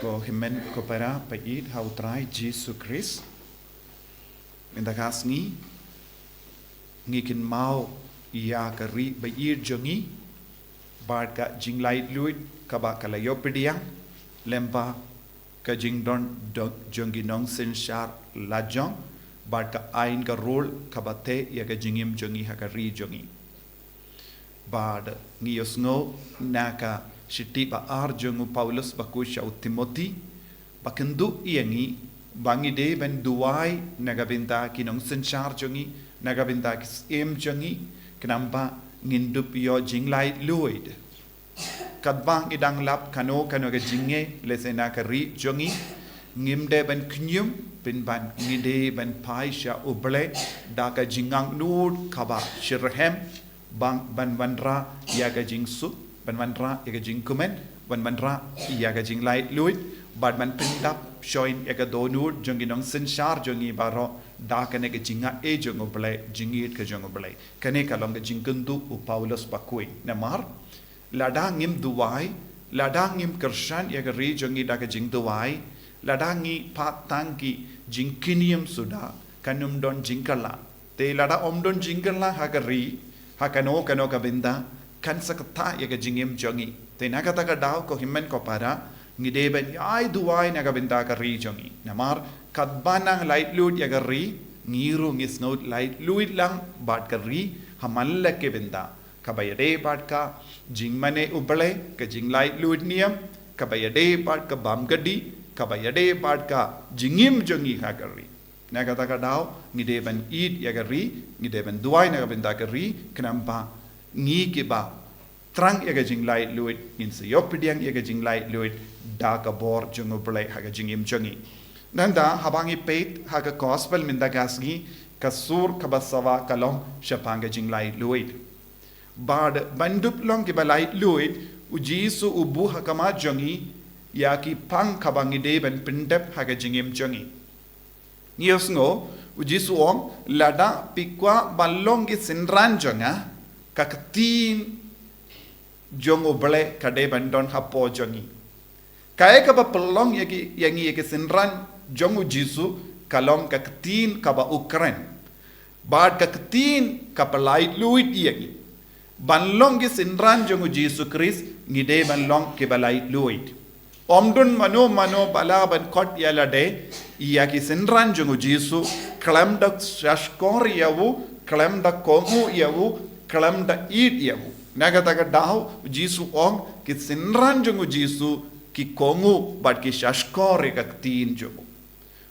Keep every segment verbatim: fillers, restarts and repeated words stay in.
Ko hynmen ko para ba ïeit ha u Trai Jisu Khrist. Mynta ka sngi ngi kynmaw ïa ka ri ba ïeit jong ngi bad ka jinglaitluid kaba ka la ïoh pdiang lyngba ka jingdon jong ki nongsynshar lajong bad ka aiñ ka rule kaba teh ïa ka jingim jong ngi ha ka ri jong ngi. Bad ngi ïohsngew na ka shithi ba ar jong u Paulus bakhuid sha u Timothi ba kynduh ïa ngi ba ngi dei ban duwai na ka bynta ki nongsynshar jong ngi, na ka bynta ki syiem jong ngi, khnang ba ngin dup ïoh jinglaitluid. Katba ngi dang lap kano kano ka jingeh lehse na ka ri jong ngi, ngim dei ban khñium, pynban ngi dei ban phai sha U Blei da ka jingangnud kaba shitrhem, ban ban wanrah ïa ka jingsuk, ban wanrah ïa ka jingkmen, ban wanrah ïa ka jinglaitluid, bad ban pyndap shuh ïa ka dohnud jong ki nongsynshar jong ngi baroh da kane ka jingaiei jong U Blei, jingïeit ka jong U Blei. Kane ka long ka jingkynduh u Paulus bakhuid. Namar lada ngim duwai, lada ngim kyrshan ïa ka ri jong ngi da ka jingduwai, lada ngi phah tang ki jingkhñium suda, kan ym don jingkylla. Te lada ym don jingkylla ha ka ri, ha kano kano ka bynta, kan sa ktah ïa ka jingim jong ngi. Te na kata ka daw ko hynmen ko para, ngi dei ban ïai duwai na ka bynta ka ri jong ngi. Namar katba nang laitluid ïa ka ri, ngi ruh ngi sngew laitluid lang bad ka ri ha man la ki bynta. Kaba ïadei bad ka jingmane U Blei, ka jinglaitluid niam, kaba ïadei bad ka bam ka dih, kaba ïadei bad ka jingim jong ngi ha ka ri. Na kata ka daw ngi dei ban ïeit ïa ka ri, ngi dei ban duwai na ka bynta ka ri, khnang ba ngi kiba thrang ïa ka jinglaitluid ngin sa ïoh pdiang ïa ka jinglaitluid da ka bor jong U Blei ha ka jingim jong ngi. Nangta haba ngi peit ha ka gospel mynta ka sngi, ka sur kaba sawa ka long shaphang ka jinglaitluid. Bad ban dup long kiba laitluid, u Jisu u buh ha khmat jong ngi ïa ki phang kaba ngi dei ban pyndep ha ka jingim jong ngi. Ngi ïohsngew u Jisu u ong, lada phi kwah ban long ki synran jong nga, ka ktien jong U Blei ka dei ban don hapoh jong ngi. Kaei kaba pynlong ïa ki, ïa ngi ïa ki synran jong u Jisu ka long ka ktien kaba u kren. Bad ka ktien kaba laitluid ïa ngi. Ban long ki synran jong u Jisu Khrist ngi dei ban long kiba laitluid. Ym don mano mano ba lah ban khot ïa lade ïa ki synran jong u Jisu, khlem da shahshkor ïa u, khlem da kohnguh ïa u, khlem da ïeit ïa u. Na kata ka daw u Jisu u ong ki synran jong u Jisu ki kohnguh bad ki shahshkor ïa ka ktien jong u.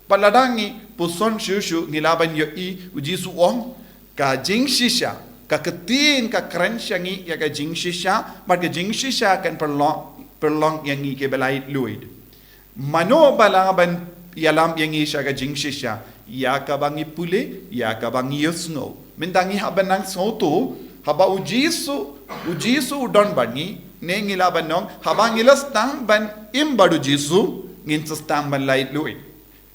Bad lada ngi puson shuh shuh ngi lah ban ïohi u Jisu u ong ka jingshisha, ka ktien ka kren sha ngi ïa ka jingshisha, bad ka jingshisha kan pynlong, pynlong ïa ngi kiba laitluid. Mano ba lah ban ïalam ïa ngi sha ka jingshisha? Ïa kaba ngi pule, ïa kaba ngi ïohsngew. Mynta ngi hap ban nang sngewthuh, haba u Jisu, u Jisu u don bad ngi, ne ngi lah ban ong, haba ngi la sdang ban im bad u Jisu, ngin sa sdang ban laitluid.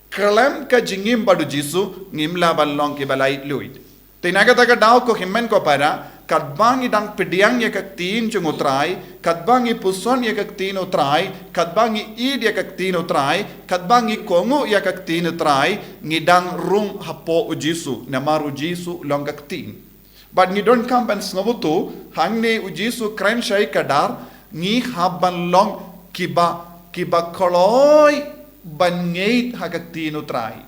Khlem ka jingim bad u Jisu, ngim lah ban long kiba laitluid. Te na kata ka daw ko hynmen ko para, katba ngi dang pdiang ïa ka ktien jong u Trai, katba ngi puson ïa ka ktien u Trai, katba ngi ïeit ïa ka ktien u Trai, katba ngi kohnguh ïa ka ktien u Trai, ngi dang rung hapoh u Jisu, namar u Jisu u long ka ktien. Bad ngi donkam ban sngewthuh, hangne u Jisu u kren shaei ka dar, ngi hap ban long kiba, kiba kloi ban ngeit ha ka ktien u Trai.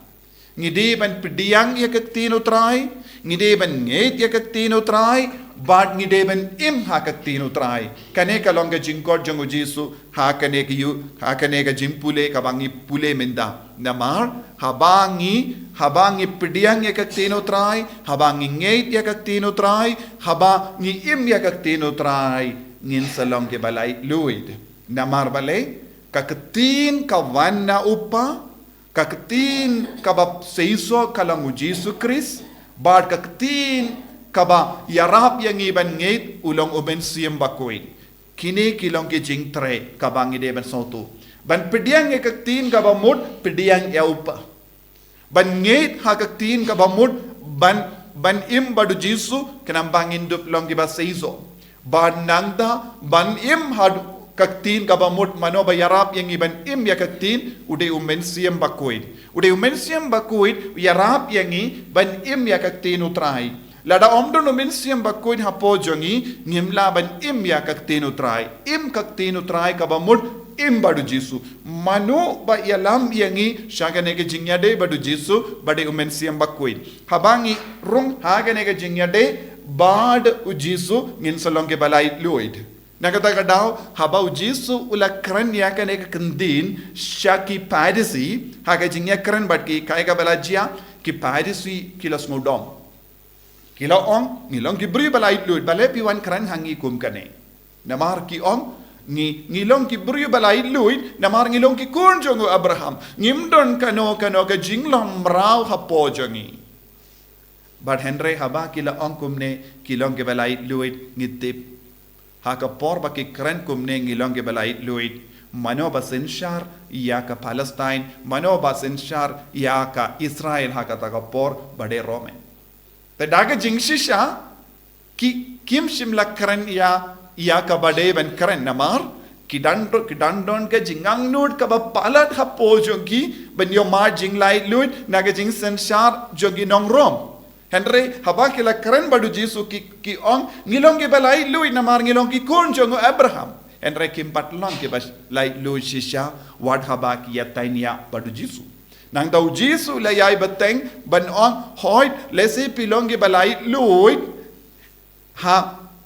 Ngi dei ban pdiang ïa ka ktien u Trai, ngi dei ban ngeit ïa ka ktien u Trai, bad ngi dei ban im ha ka ktien u Trai. Kane ka long ka jingkhot jong u Jisu, ha kane ka ïu, ha kane ka jingpule kaba ngi pule mynta. Namar, haba ngi, haba ngi pdiang ïa ka ktien u Trai, haba ngi ngeit ïa ka ktien u Trai, haba ngi im ïa ka ktien u Trai, ngin sa long kiba laitluid. Namar balei, ka ktien ka wan na u Kpa, ka ktien kaba seisoh ka long u Jisu Khrist, bad ka ktien kaba ïarap ïa ngi ban ngeit u long u Mynsiem Bakhuid. Kine ki long ki jingtrei kaba ngi dei ban sngewthuh. Ban pdiang ïa ka ktien kaba mut, pdiang ïa u Kpa. Ban ngeit ha ka ktien kaba mut, ban, ban im bad u Jisu, khnang ba ngin dup long kiba seisoh. Bad nangta, ban im ha, ka ktien kaba mut, mano ba ïarap ïa ngi ban im ïa ka ktien, u dei u Mynsiem Bakhuid. U dei u Mynsiem Bakhuid u ïarap ïa ngi ban im ïa ka ktien u Trai. Lada ym don u Mynsiem Bakhuid hapoh jong ngi, ngim lah ban im ïa ka ktien u Trai. Im ka ktien u Trai kaba mut, im bad u Jisu. Mano ba ïalam ïa ngi sha kane ka jingïadei bad u Jisu, ba dei u Mynsiem Bakhuid. Haba ngi rung ha kane ka jingïadei bad u Jisu, ngin sa long kiba laitluid. Na kata ka daw, haba u Jisu u la kren ïa kane ka kyntien sha ki Pharisi, ha ka jingïakren bad ki, kaei kaba la jia, ki Pharisi ki la sngewdom. Ki la ong, ngi long ki briew ba laitluid, balei phi wan kren ha ngi kum kane. Namar ki ong, ngi, ngi long ki briew ba laitluid, namar ngi long ki khun jong u Abraham. Ngim don kano kano ka jinglong mraw hapoh jong ngi. Bad hynrei haba ki la ong kumne, ki long kiba laitluid, ngi tip. Ha ka por ba ki kren kumne, ngi long kiba laitluid, mano ba synshar ïa ka Palestine, mano ba synshar ïa ka Israel ha kata ka por, ba dei Roman. Te da ka jingshisha, ki, kim shym la kren ïa, ïa kaba dei ban kren, namar ki dang don, ki dang don ka jingangnud kaba palat hapoh jong ki ban ïohmad jinglaitluid na ka jingsynshar jong ki nong Rom. Hynrei haba ki la kren bad u Jisu, ki, ki ong, ngi long kiba laitluid namar ngi long ki khun jong u Abraham. Hynrei kim pat long kiba laitluid shisha wat haba ki ïateiñ ïa bad u Jisu. Nangta u Jisu u la ïai bteng ban ong, hooid, lehse phi long kiba laitluid ha,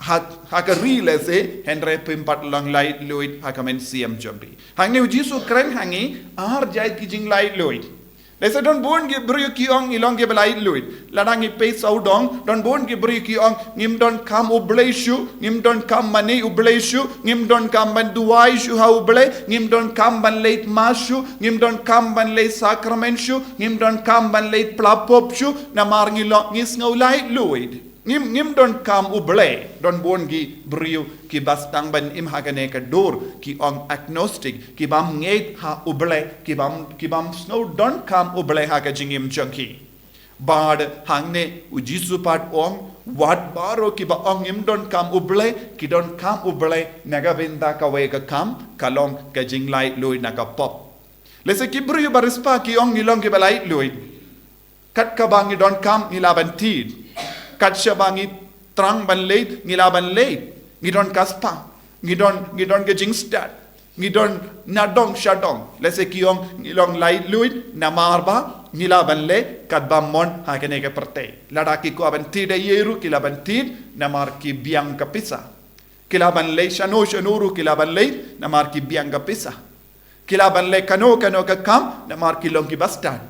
ha, ha ka ri lehse, hynrei phim pat long laitluid ha ka mynsiem jong phi. Hangne u Jisu u kren ha ngi ar jait ki jinglaitluid. Lehse don bun ki briew ki ong, ngi long kiba laitluid. Lada ngi peit sawdong, don bun ki briew ki ong, ngim donkam U Blei shuh, ngim donkam mane U Blei shuh, ngim donkam ban duwai shuh ha U Blei, ngim donkam ban leit mass shuh, ngim donkam ban leit sakramen shuh, ngim donkam ban leit pla pop shuh, namar ngi long, ngi sngew laitluid. Ngim, ngim donkam U Blei. Don bun ki briew kiba sdang ban im ha kane ka dur, ki ong agnostic, ki bym ngeit ha U Blei, ki bym, ki bym sngew donkam U Blei ha ka jingim jong ki. Bad hangne u Jisu pat u ong, wat baroh kiba ong ngim donkam U Blei, ki donkam U Blei na ka bynta kawei ka kam, ka long ka jinglaitluid na ka pop. Lehse ki briew ba riewspah ki ong ngi long kiba laitluid. Kat kaba ngi donkam ngi lah ban thied. Kat shaba ngi thrang ban leit ngi lah ban leit. Ngi don ka spah. Ngi don, ngi don ka jingstad. Ngi don nadong shadong. Lehse ki ong ngi long laitluid namar ba ngi lah ban leit katba mon ha kane ka pyrthei. Lada ki kwah ban thied eiei ruh ki lah ban thied namar ki biang ka pisa. Ki lah ban leit shano shano ruh ki lah ban leit namar ki biang ka pisa. Ki lah ban leit kano kano ka kam namar ki long kiba stad.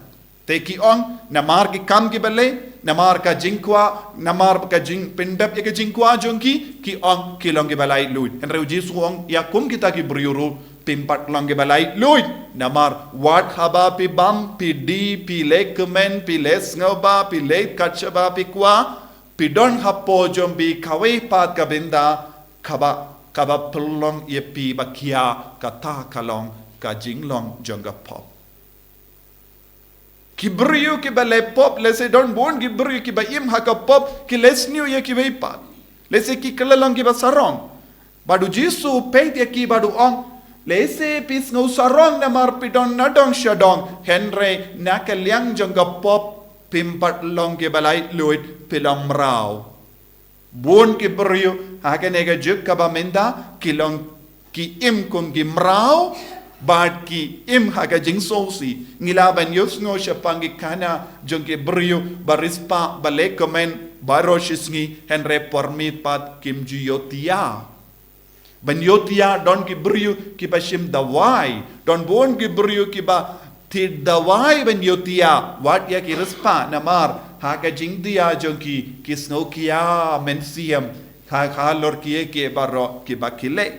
Te ki ong namar ki kam kiba leh, namar ka jingkwah, namar ka jingpyndep ïa ka jingkwah jong ki, ki ong ki long kiba laitluid. Hynrei u Jisu u ong ïa kum kita ki briew ruh, phim pat long kiba laitluid. Namar wat haba phi bam, phi die, phi leh kmen, phi leh sngewbha, phi leh kat shaba phi kwah, phi don hapoh jong phi kawei pat ka bynta kaba, kaba pynlong ïa phi ba khia, kata ka long ka jinglong jong ka pop. Ki briew kiba leh pop, lehse don bun ki briew kiba im ha ka pop, ki leh sniew ïa kiwei pat. Lehse ki kylla long kiba sarong. Bad u Jisu u peit ïa ki bad u ong, lehse phi sngew sarong namar phi don nadong shadong, hynrei na ka liang jong ka pop phim pat long kiba laitluid, phi long mraw. Bun ki briew ha kane ka juk kaba mynta ki long, ki im kum ki mraw bad ki im ha ka jingsngewsih. Ngi lah ban ïohsngew shaphang ki khana jong ki briew ba riewspah ba leh kmen baroh shi sngi, hynrei por miet pat kim ju ïohthiah. Ban ïohthiah, don ki briew kiba shim dawai, don bun ki briew kiba thied dawai ban ïohthiah, wat ïa ki riewspah namar ha ka jingthiah jong ki, ki sngew khia mynsiem ha, halor kiei kiei baroh kiba ki leh.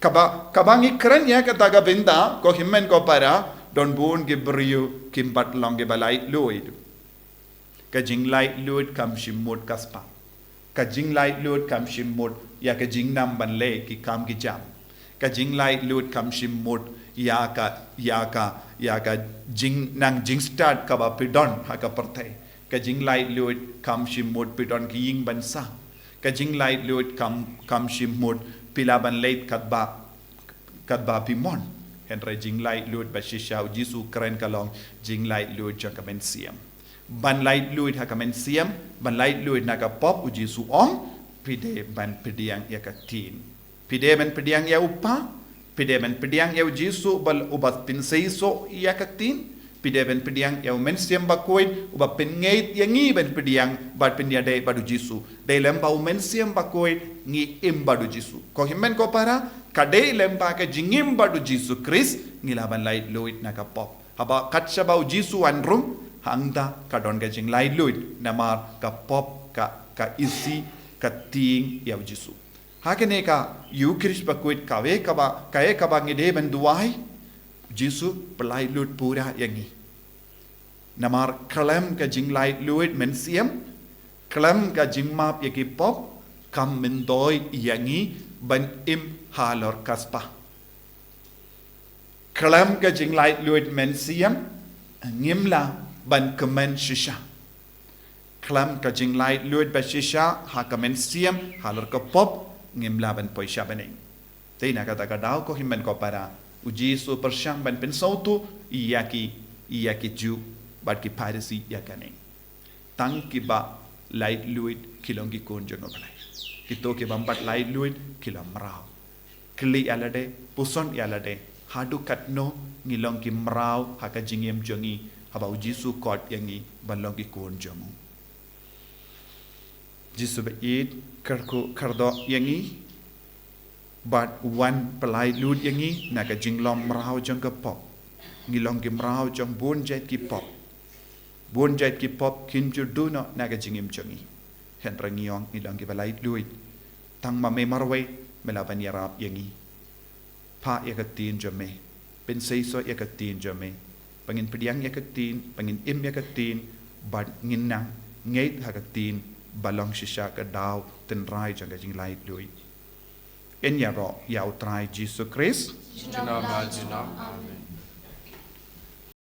Kaba, kaba ngi kren ïa kata ka bynta, ko hynmen ko para, don bun ki briew kim pat long kiba laitluid. Ka jinglaitluid kam shym mut ka spah. Ka jinglaitluid kam shym mut ïa ka jingnam ban leh ki kam ki jam. Ka jinglaitluid kam shym mut ïa ka, ïa ka, ïa ka jingnang jingstad kaba phi don ha ka pyrthei. Ka jinglaitluid kam shym mut phi don ki ïing ban sah. Ka jinglaitluid kam, kam shym mut phi lah ban leit katba Katba phi mon. Hynrei jinglaitluid ba shisha u Jisu u kren ka long jinglaitluid jong ka mynsiem. Ban laitluid ha ka mynsiem, ban laitluid na ka pop, u Jisu u ong, phi dei ban pdiang ïa ka ktien. Phi dei ban pdiang ïa u Kpa, phi dei ban pdiang ïa u Jisu uba, uba pynseisoh ïa ka ktien, phi dei ban pdiang ïa u Mynsiem Bakhuid uba pynngeit ïa ngi ban pdiang bad pynïadei bad u Jisu. Dei lem bad u Mynsiem Bakhuid ngi im bad u Jisu. Ko hynmen ko para, ka dei lem bad ka jingim bad u Jisu Khrist ngi lah ban laitluid na ka pop. Haba kat shaba u Jisu u wan rung, hangta ka don ka jinglaitluid, namar ka pop ka, ka isih, ka tieng ïa u Jisu. Ha kane ka Ïukharist Bakhuid, kawei kaba, kaei kaba ngi dei ban duwai, u Jisu pyllaitluid pura ïa ngi. Namar khlem ka jinglaitluid mynsiem, khlem ka jingmap ïa ki pop, kam myntoi ïa ngi ban im halor ka spah. Khlem ka jinglaitluid mynsiem, ngim lah ban kmen shisha. Khlem ka jinglaitluid ba shisha ha ka mynsiem, halor ka pop, ngim lah ban poi sha bneng. Te na kata ka daw, ko hynmen ko para, u Jisu u pyrshang ban pynsngewthuh ïa ki, ïa ki Jiw bad ki Pharisi ïa kane. Tang kiba laitluid ki long ki khun jong U Blei. Kito ki bym pat laitluid ki long mraw. Kylli ïa lade, puson ïa lade, haduh katno ngi long ki mraw ha ka jingim jong ngi, haba u Jisu u khot ïa ngi ban long ki khun jong u. Jisu ba ïeit, kyrkhu kyrdoh ïa ngi, bad u wan pyllaitluid ïa ngi na ka jinglong mraw jong ka pop. Ngi long ki mraw jong bun jait ki pop. Bun jait ki pop kin ju duh noh na ka jingim jong ngi. Hynrei ngi ong ngi long kiba laitluid. Tang ma me marwei me lah ban ïarap ïa ngi. Phah ïa ka ktien jong me. Pynseisoh ïa ka ktien jong me. Ba ngin pdiang ïa ka ktien, ba ngin im ïa ka ktien, bad ngin nang ngeit ha ka ktien, ba long shisha ka daw tynrai jong ka jinglaitluid. Ngin ïaroh ïa U Trai Jisu Khrist. Junom la junom. Amen.